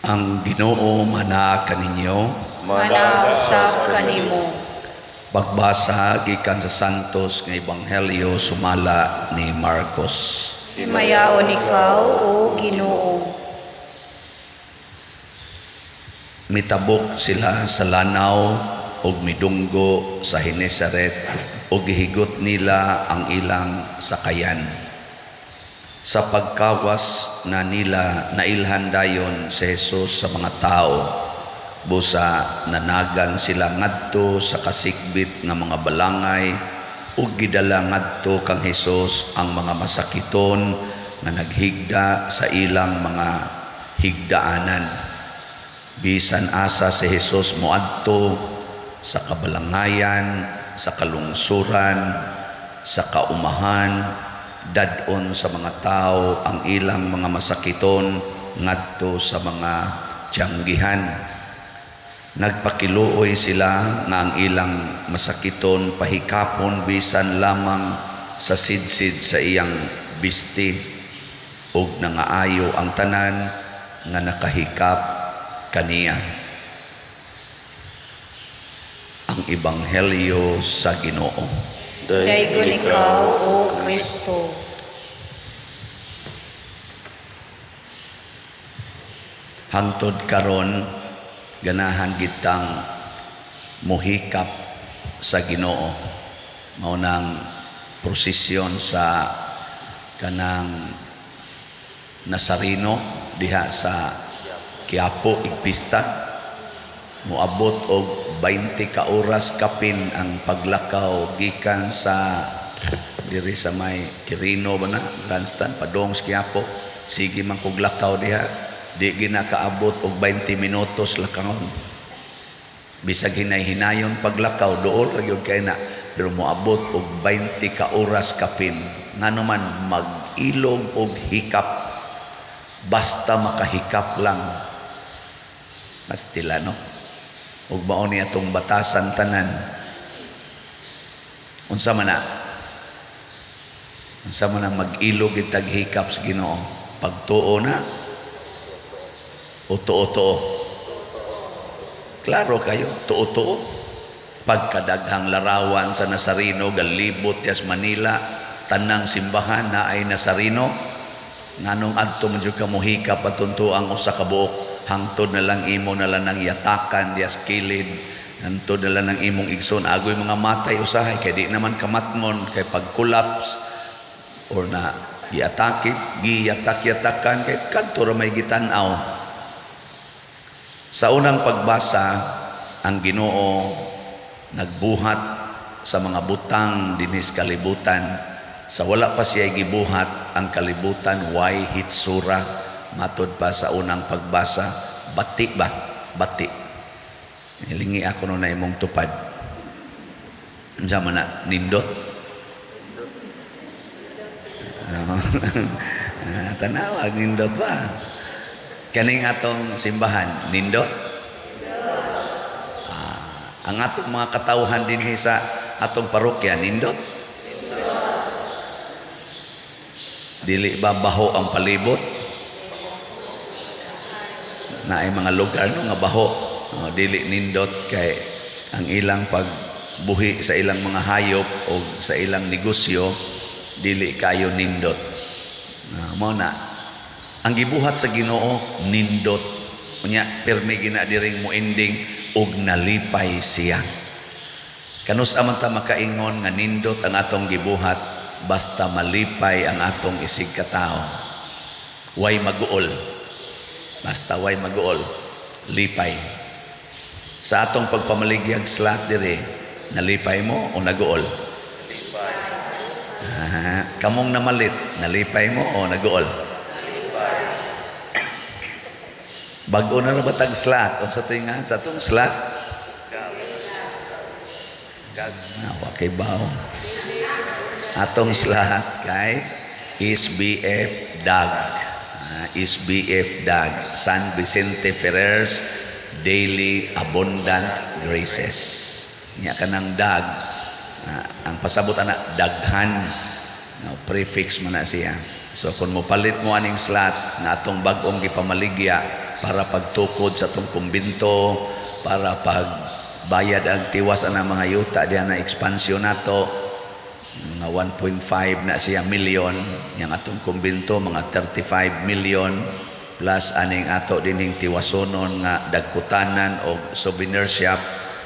Ang Ginoo manaa kaninyo. Manaa usab kanimo. Pagbasa gikan sa Santos nga Ebanghelyo sumala ni Marcos. Himayaon ikaw, O Ginoo. Mitabok sila sa lanaw ug midunggo sa Genesaret ug gihigot nila ang ilang sakayan. Sa pagkawas na nila, nailhan dayon si Jesus sa mga tao. Busa nanagan sila ngadto sa kasikbit nga mga balangay ug gidala ngadto kang Hesus ang mga masakiton nga naghigda sa ilang mga higdaanan. Bisan asa si Hesus moadto, sa kabalangayan, sa kalungsuran, sa kaumahan, dad-on sa mga tao ang ilang mga masakiton ngadto sa mga tiyanggihan. Nagpakiluoy sila nga ang ilang masakiton pahikapon bisan lamang sa sidsid sa iyang bisti, ug nangaayo ang tanan nga nakahikap kaniya. Ang Ebanghelyo sa Ginoo. Daygon ikaw, O Kristo. Hangtod karon ganahan gitang muhikap sa Ginoo. Mao nang prosesyon sa kanang Nazareno diha sa Quiapo igpista, moabot og 20 ka oras kapin ang paglakaw gikan sa diri sa may Quirino ba na grandstand padung sa Quiapo. Sige man kog lakaw diha, di ginakaabot og 20 minutos lakawon. Bisag hinay-hinayon paglakaw, duol ra gyud kay na, pero moabot og 20 ka oras kapin. Ngano man mag-ilog og hikap, basta makahikap lang. Pastila, no? Ug mao ni atong batasan tanan. Unsa man na? Unsa man ang mag-ilog itag hikap sa Ginoo? Pagtuo na? O tuo-tuo? Klaro kayo, tuo-tuo. Pagkadaghang larawan sa Nazareno, galibot yas Manila, tanang simbahan na ay Nazareno. Nganong adto man jud ka mohikap atong tuang usa ka buok, hangtod na lang imo na lang nang yatakan dias kilid, hangtod na lang ng imong igsoon, agoy mga matay usahay kay di naman kamatngon, kay pag collapse or na giatake, giyatak-yatakan kay kadto ra may gitan-aw. Sa unang pagbasa, ang Ginoo nagbuhat sa mga butang dinhis kalibutan. Sa wala pa siya gibuhat ang kalibutan, way hitsura. Matod pa sa unang pagbasa, bati ba? Bati. Hilingi ako no na imong tupad. Unsa man na nindot? Tanawa nindot ba? Kaning atong simbahan nindot? Ang atong mga katawhan dinhi sa atong parokya nindot? Dili ba baho ang palibot? Naay mga lugar no nga baho, dili nindot kay ang ilang pagbuhi sa ilang mga hayop o sa ilang negosyo dili kayo nindot. Mao na ang gibuhat sa Ginoo nindot. Unya pirmi gina diring mo ending og nalipay siya. Kanus aman ta makaingon nga nindot ang atong gibuhat basta malipay ang atong isig katao. Way maguol. Basta way maguol, lipay. Sa atong pagpamaligyag slot dire, nalipay mo o naguol? Lipay. Kamong namalit, nalipay mo o naguol? Lipay. Bag-o na ra ba tag slot? Unsa tingahan sa atong slot? Gag. Wa kay bawo. Atong slot kay SBF Dag. SBF Dag, San Vicente Ferrer's Daily Abundant Graces. Nya kanang dag, ang pasabot ana daghan, no, prefix man na siya. So kung mopalit mo aning slot nga atong bag-ong gipamaligya, para pagtukod sa atong kumbinto, para pagbayad ang tiwas ang mga yuta diha na expansion nato, mga 1.5 na siya million. Yang atong kumbinto mga 35 million plus aning ato dining tiwasonon nga dagkutanan og souvenir shop,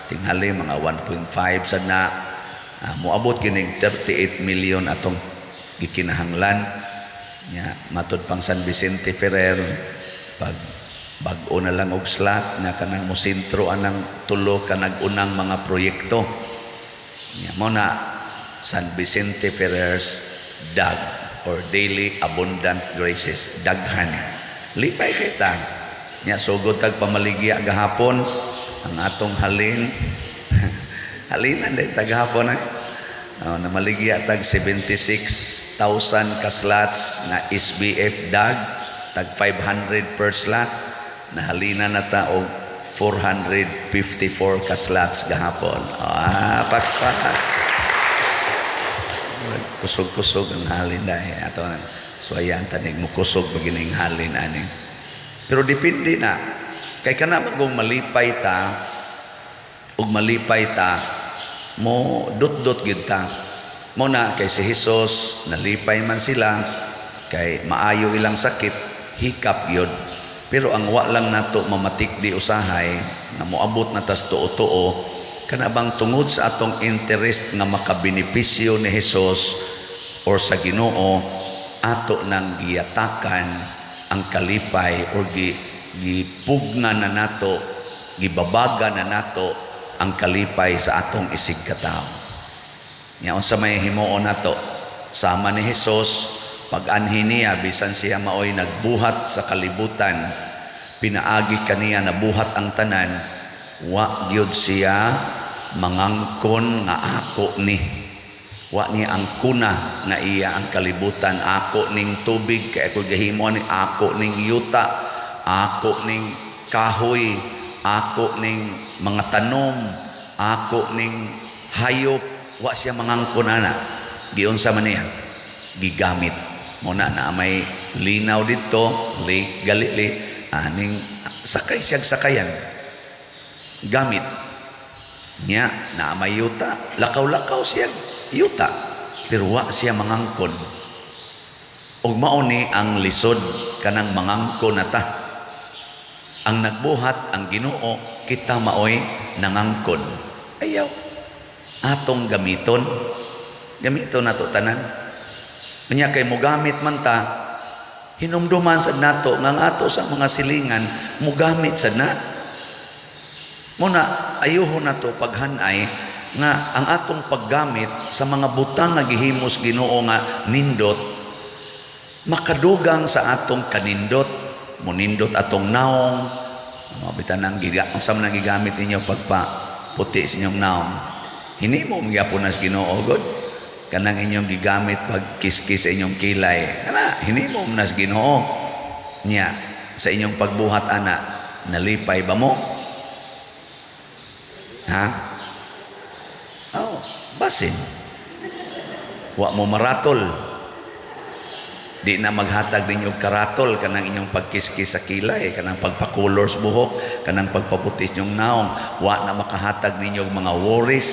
tinghali mga 1.5 sad na. Moabot kining 38 million atong gikinahanglan. Nya matud pang San Vicente Ferrer, pag bag-o na lang og slot nga kanang mosentro anang tulo ka nag-unang mga proyekto. Nya mo na San Vicente Ferrer's DAG or Daily Abundant Graces, daghan. Lipay kay ta. Nya sugod tag pamaligya gahapon ang atong halin. Halinan day tagahapon eh. Oh, namaligya tag 76,000 ka slots nga SBF DAG, tag 500 per slot. Nahalina na ta og 454 ka slots gahapon. Ah, pakpak. Kusog-kusog ang halin dahil ato na suwayan tanig mo kusog magining halin ani. Pero depende na kay kana magong malipay ta ug malipay ta mo dot-dot gid ta. Mo na kay si Jesus nalipay man sila kay maayo ilang sakit, hikap gyud. Pero ang wa lang nato mamatik di usahay nga moabot na tas tuo-tuo, kana bang tungod sa atong interest nga makabenepisyo ni Jesus or sa Ginoo, ato nang giyatakan ang kalipay or gipugna na nato, gibabaga na nato ang kalipay sa atong isig katawo. Nya unsa may himuon nato? Sama ni Jesus, pag-anhi niya, bisan siya maoy nagbuhat sa kalibutan, pinaagi kaniya nabuhat ang tanan, wa gyud siya mangangkon nga ako ni. Wa niya ang kuna nga iya ang kalibutan. Ako ning tubig kay ako gahimo ni, ako ning yuta, ako ning kahoy, ako ning mga tanom, ako ning hayop. Wa siya mangangkon ana. Giunsa man niya? Gigamit. Mo na na may linaw didto, Lake Galilee, aning sakay siyag sakayan. Gamit. Nya na may yuta, lakaw-lakaw siya yuta, pero wa siya mangangkon. Ug mao ni ang lisod kanang mangangkon na ta. Ang nagbuhat ang Ginoo, kita maoy nangangkon. Ayaw atong gamiton. Gamiton nato tanan. Unya kay mogamit man ta, hinumduman sad nato nga ang ato sa mga silingan mogamit sad na. Muna ayuho nato paghanay nga ang atong paggamit sa mga butang nga gihimos Ginoo nga nindot, makadugang sa atong kanindot. Munindot atong naong. Mga bitan ang giga, unsa man ang gigamit ninyo pagpa puti sa inyong naong? Hinimo gyapon nas Ginoo god. Kanang inyong gigamit pag kiskis sa inyong kilay, kana hinimo nas Ginoo. Nya sa inyong pagbuhat ana, nalipay ba mo? Ha? Oh, basin. Wa mo maratol. Di na maghatag ninyo karatol kanang inyong pagkiskis sa kilay, kanang pagpakulor sa buhok, kanang pagpaputis inyong naong. Wa na makahatag ninyo mga worries,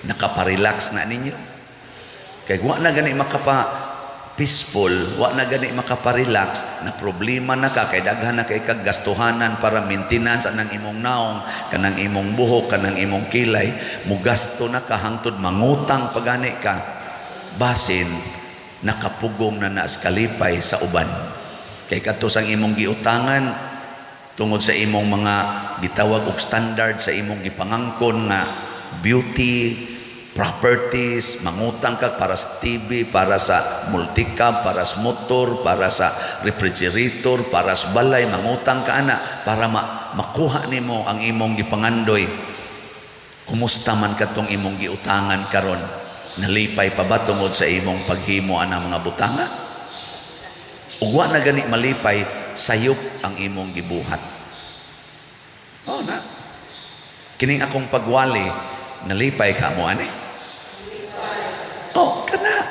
nakaparelax na ninyo. Kay wa na gani makapa peaceful, wa na gani makaparelax, na problema na ka, kay daghan na kay kag gastuhanan para maintenance anang imong naong, kanang imong buhok, kanang imong kilay, mugasto na ka hangtod mangutang pagani ka. Basin nakapugong na naas kalipay sa uban. Kay kadto sang imong giutangan tungod sa imong mga gitawag og standard sa imong gipangangkon nga beauty properties, mangutang ka para sa TV, para sa multicab, para sa motor, para sa refrigerator, para sa balay, mangutang ka ana para makuha nimo ang imong gipangandoy. Kumusta man katong imong giutangan karon? Nalipay pa ba tungod sa imong paghimo ana mga butanga? Ug wa na gani malipay, sayop ang imong gibuhat. Oh na. Kining akong pagwali, nalipay ka mo ani? Oh, kana.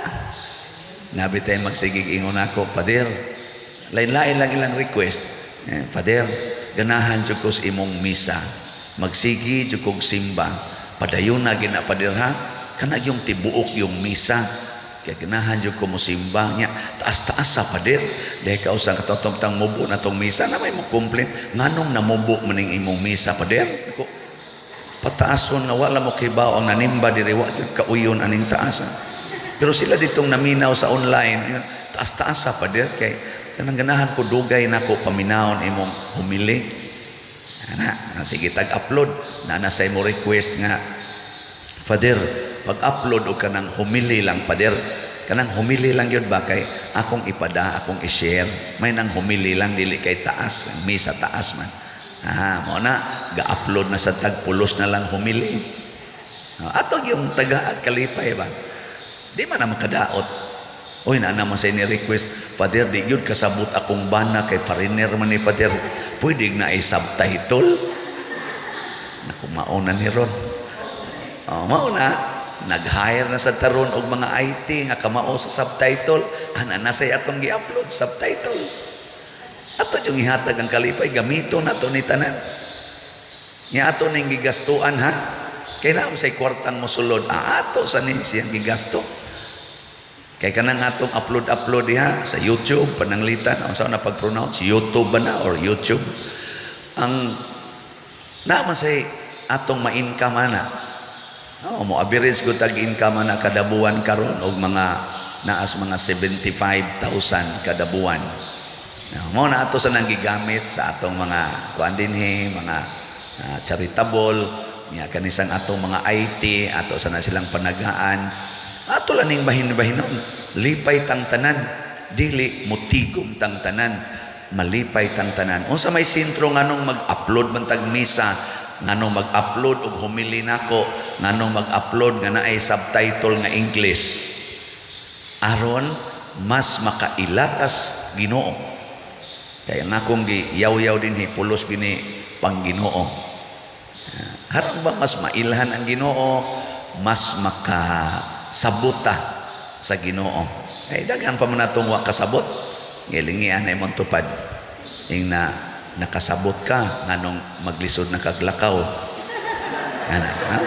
Nabi tayo magsigig ingon ako, Pader. Lain-lain lang ilang request. Eh, "Father, ganahan jud ko sa imong misa. Magsigi jud kog simba. Padayon na gina, Father, ha. Kana yung tibuok yung misa. Kaya ganahan jud ko mo simba nya. Taas-taas sa, Father." Dahil ka usang katotong mubo na tong misa na may mo complain. "Nganong namubo maning imong misa, Father?" Ako, pataason nga wala mo kibaw ang nanimba diri, wa gyud kauyon aning taas. Pero sila ditong naminaw sa online, yun, "Taas-taas sa, Father, kay kanang ganahan ko dugay nako paminawon imong humili." Ana, sige tag-upload na na sa imo request nga, "Father, pag-upload og kanang humili lang, Father. Kanang humili lang yun ba, kay akong ipada, akong i-share. May nang humili lang, dili kay taas, ang misa taas man." Ah, mo na ga-upload na sa tag pulos na lang humili. Ah, ato yung taga kalipay ba. Di man na makadaot. Uy, na naman sa ini request, "Father, di gyud kasabot akong bana kay foreigner man ni, Father. Pwede na i-subtitle?" Naku, mauna ni ron. Oh, mauna, nag-hire na sa taron og mga IT nga kamao sa subtitle. Ana na say atong gi-upload subtitle. Ato yung ihatag ang kalipay, gamito na to ni tanan. Nya ato ning gigastuan ha. Kay naam say kwartang mosulod, ah, ato sa ni siyang gigasto. Kay kanang atong upload-upload diha sa YouTube, pananglitan, unsa na pag-pronounce, YouTube ba na or YouTube? Ang naman say atong ma-income ana. Oh, mo average ko tag income ana kada buwan karon og mga naas mga 75,000 kada buwan. Now, mo na ato sa nang gigamit sa atong mga kuan dinhi, mga charitable, nya kanisang atong mga IT, ato sa na silang panagaan. Ato lang ning bahin-bahinon, lipay tang tanan, dili mutigom tang tanan, malipay tang tanan. Unsa may sentro, nganong mag-upload man tag misa, nganong mag-upload og humili nako, nganong mag-upload nga naay subtitle nga English? Aron mas makailatas Ginoo. Kaya nga kung giyaw-yaw dinhi, pulos gini pang Ginoo. Aron ba mas mailhan ang Ginoo, mas makasabuta sa Ginoo. Kay daghan pa man natong wa kasabot. Gilingian na imong tupad. Ing na nakasabot ka nganong maglisod na kaglakaw. Ana, ha?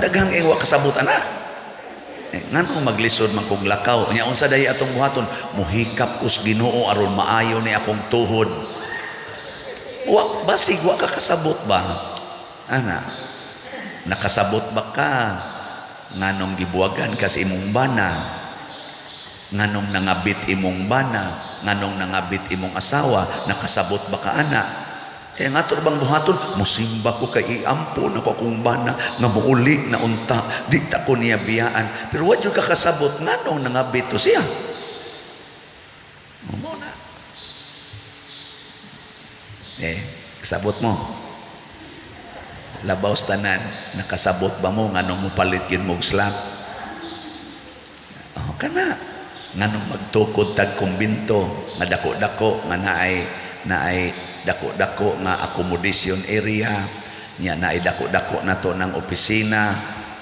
Daghang ing wa kasabot ana. Eh, nganong maglisod man kog lakaw? Nya unsa dahi atong buhaton? Muhikap ko sa Ginoo aron maayo ni akong tuhod. Wa basig wa ka kasabot ba? Ana. Nakasabot ba ka nganong gibuwagan ka sa imong bana? Nganong nangabit imong bana? Nganong nangabit imong asawa? Nakasabot ba ka ana? Kaya nga ato bang buhaton, musimba ko kay iampo na ko akong bana nga muuli na unta, di ta ko niya biyaan. Pero wa jud ka kasabot nganong nangabit to siya. Mo na. Eh, kasabot mo. Labaw sa tanan, nakasabot ba mo nganong mopalit gyud mo og slap? Oh, kana nganong magtukod tag kumbinto nga dako-dako, nga naay dako-dako nga accommodation area nya, naay dako-dako na to ng opisina,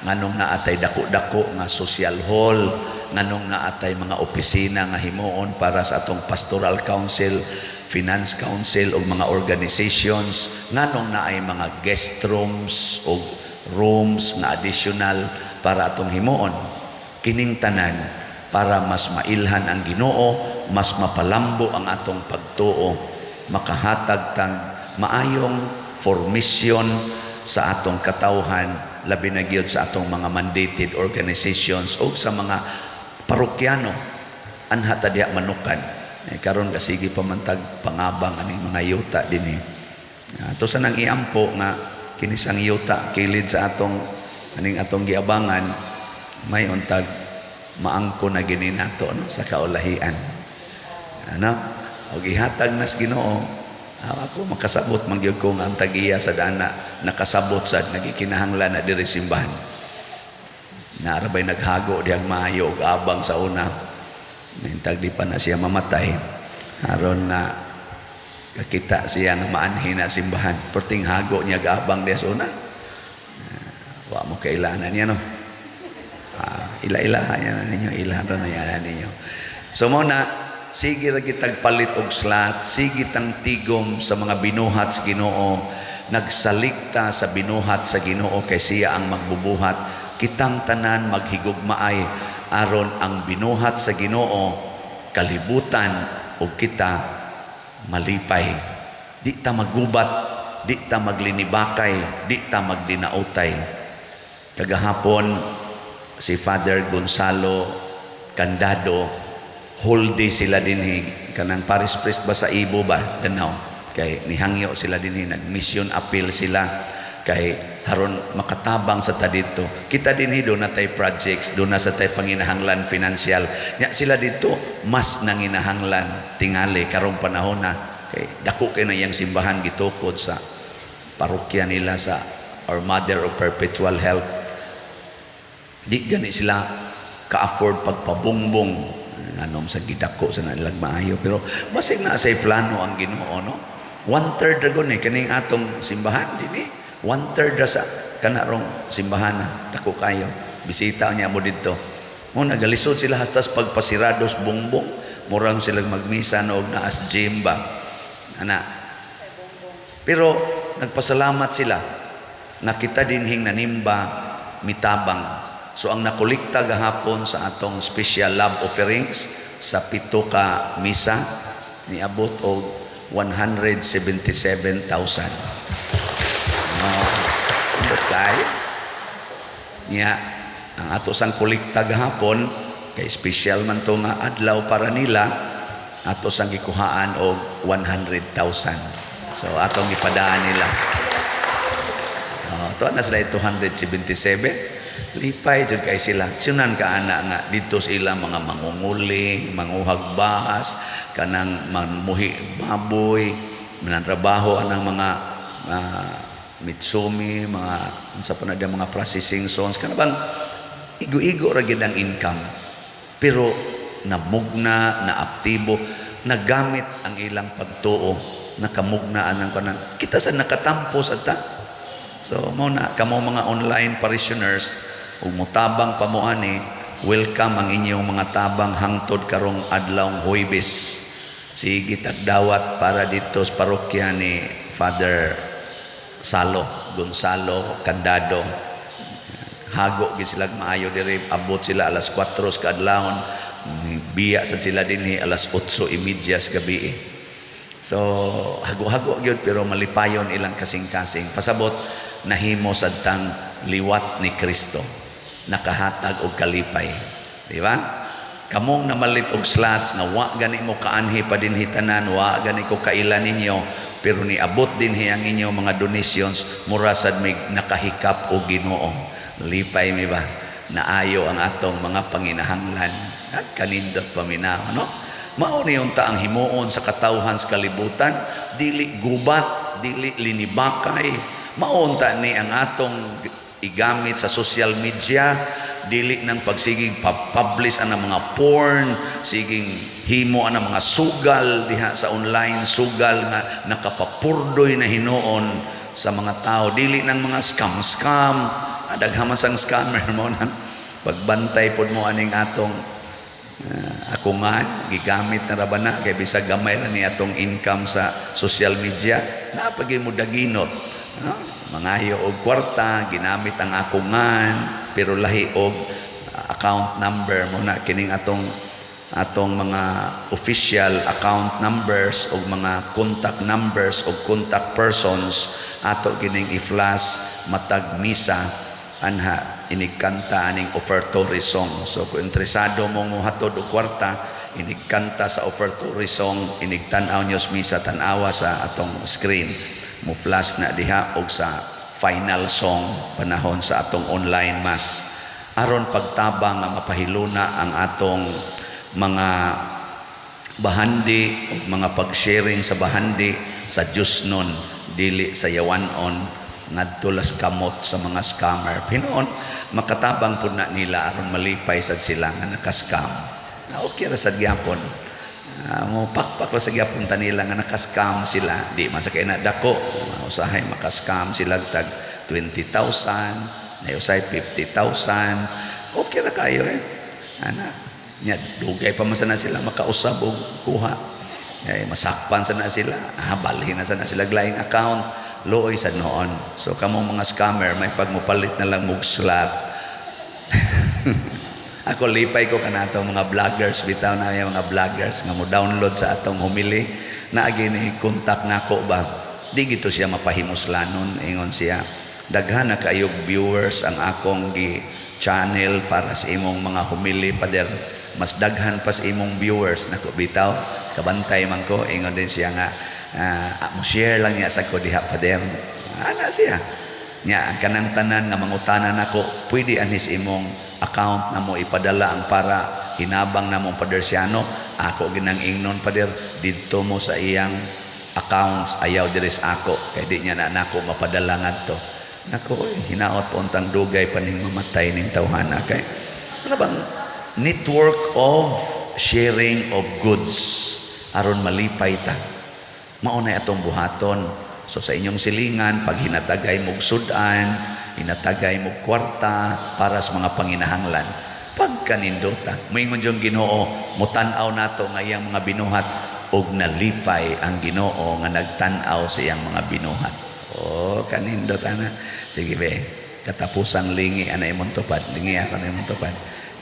nganong naatay dako-dako nga social hall, nganong naatay mga opisina nga himuon para sa atong pastoral council, finance council ug mga organizations, nganong naay mga guest rooms o rooms nga additional para atong himuon? Kining tanan para mas mailhan ang Ginoo, mas mapalambo ang atong pagtuo, makahatag tang maayong formation sa atong katawhan, labi na gyud sa atong mga mandated organizations o sa mga parokyano. Anha ta diha manukan. Eh, karon kasige pa man tag pangabang aning mga yuta dinhi. Ato sa nang iampo nga kinisang yuta kilid sa atong aning atong giabangan, may untag maangko na gini nato, no, sa kaulahian. Ano? Og ihatag nas Ginoo, ah, ako makasabot man gyud ko nga ang tag-iya sa dana nakasabot sad nagikinahanglan na diri simbahan. Naarabay naghago dihang maayo og abang sa una. Nintag di pa na siya mamatay. Aron nga kakita siya nga maanhi na simbahan. Perting hago niya gabang diya sa una. Ah, wa mo kailanan niya, no. Ah, ila-ilahan niya na ninyo, ilahan ra na yan ninyo. So mo na sige ra kitag palit og slot, sige tang tigom sa mga binuhat sa Ginoo. Nagsalikta sa binuhat sa Ginoo kay siya ang magbubuhat. Kitang tanan maghigugmaay aron ang binuhat sa Ginoo kalibutan ug kita malipay. Di ta magubat, di ta maglinibakay, di ta magdinautay. Kagahapon si Father Gonzalo Candado, whole day sila dinhi, kanang parish priest ba sa Ibo ba, Danao, kay nihangyo sila dinhi, nag-mission appeal sila kay haron makatabang sa ta didto. Kita dinhi do na tay projects, do na sa tay panginahanglan financial nya. Sila didto mas nanginahanglan tingali karong panahon na kay dako kay na iyang simbahan, gitukod sa parokya nila sa Our Mother of Perpetual Help. Di gani sila ka-afford pagpabungbong anom sa gidako sa nilag maayo, pero basig na say plano ang Ginoo, no? One third ra gud ni kaning atong simbahan dinhi, one third ra sa kanarong simbahan na dako kayo. Bisita niya mo didto mo, nagalisod sila hastas pagpasirados bungbong, murang sila magmisa no og naas gym ba ana. Pero nagpasalamat sila nga kita dinhing nanimba mitabang. So ang nakolekta gahapon sa atong special love offerings sa 7 ka misa niabot og 177,000. No, ambot kay. Nya ang ato sang kolekta gahapon kay special man to nga adlaw para nila, ato sang gikuhaan og 100,000. So atong gipadaan nila. Oh, to na sila 277. Lipay jud kay sila. Sunan ka ana nga didto sila mga mangunguli, manguhag bas, kanang manmuhi baboy, manantrabaho anang mga Mitsumi, mga unsa pa na diya, mga processing zones, kana bang igo-igo ra gyud ang income. Pero namugna, naaktibo, nagamit ang ilang pagtuo, nakamugna anang kanang kita sa nakatampos adta. So mao na kamo mga online parishioners ug motabang pa mo ani, welcome ang inyong mga tabang hangtod karong adlawng Huwebes. Sige tagdawat para dito sa parokya ni Father Salo, Gonzalo Candado. Hago gid sila maayo diri, abot sila alas 4 sa kaadlawon, biya sad sila dinhi alas 8:30 sa gabi. So hago-hago gyud pero malipayon ilang kasing-kasing. Pasabot nahimo sad tang liwat ni Kristo, nakahatag og kalipay, di ba? Kamong namalit og slots nga wa gani mo kaanhi pa dinhi tanan, wa gani ko kaila ninyo, pero niabot dinhi ang inyong mga donations, mura sad mig nakahikap og Ginoo. Lipay mi ba? Naayo ang atong mga panginahanglan at kanindot paminaw, no? Mao ni unta ang himuon sa katawhan sa kalibutan, dili gubat, dili linibakay. Mao unta ni ang atong igamit sa social media, dili nang pagsigig pa-publish ang mga porn, siging himo ang mga sugal diha sa online, sugal nga nakapapurdoy na hinuon sa mga tao, dili nang mga scam-scam. Daghan man sang scammer mo nang pagbantay pod mo aning atong ako nga gigamit na ra ba na kay bisag gamay ra ni atong income sa social media, napagay mo daginot, no? Mangayo og kwarta, ginamit ang akungan pero lahi og account number mo na. Kining atong mga official account numbers og mga contact numbers og contact persons ato kining i-flash matag misa anha inigkanta aning offertory song. So kung interesado mo mohatod og kwarta, inigkanta sa offertory song, inigtan-aw nyo sa misa, tan-awa sa atong screen, mo flash na diha, og sa final song panahon sa atong online mass, aron pagtabang nga mapahiluna ang atong mga bahandi ug mga pag-sharing sa bahandi sa Diyos nun, dili sa yawanon ngadto las kamot sa mga scammer. Hinuon makatabang pud na nila aron malipay sad sila nga naka-scam. Na okay ra sad gyapon. Mo pakpak ra sa gyapon ta nila nga naka-scam sila. Di man sa kay na dako, usahay maka-scam sila tag 20,000, na usahay 50,000. Okay ra kayo eh. Ana. Nya dugay pa man sana sila makausab og kuha. Eh, masakpan sana sila. Ah, balhin na sana sila laing account. Luoy sa noon. So kamo mga scammer, may pagmupalit na lang mug slot. Ako, lipay ko kanato mga vloggers bitaw na yung mga vloggers nga mo download sa atong homily na ni contact nako ba, di gito siya mapahimuslanon. Ingon siya, "Daghan na kayog viewers ang akong gi channel para sa imong mga homily, pader. Mas daghan pa sa imong viewers nako bitaw, kabantay man ko." Ingon din siya nga mo share lang niya sa ko diha, pader, ana siya. Nya ang kanang tanan nga mangutana nako, pwede anis imong account na mo ipadala ang para hinabang na mong padersyano, ako ginang ingnon, "Pader, didto mo sa iyang accounts, ayaw diri sa ako kay di niya na nako mapadala ngadto." Nako eh, hinaot po untang dugay pa ning mamatay ning tawhana kay ano bang network of sharing of goods aron malipay ta. Mao na atong buhaton. So sa inyong silingan, pag hinatagay mog sudan, hinatagay mog kwarta para sa mga panginahanglan, pagkanindota. Moingon yung Ginoo, mutan-aw nato nga iyang mga binuhat og nalipay ang Ginoo nga nagtan-aw sa iyang mga binuhat. Oh, kanindot ana. Sige be, katapusang lingi ana imong tupad. Lingi ako na imong tupad.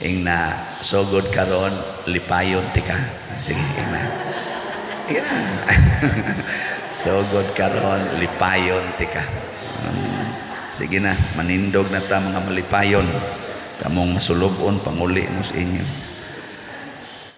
Ing na sugod karon, lipayon tika. Sige, ing na. Ing na. Sugod karon, lipayon tika. Sige na, manindog na ta mga malipayon. Kamong masulubon, panguli mo sa inyo.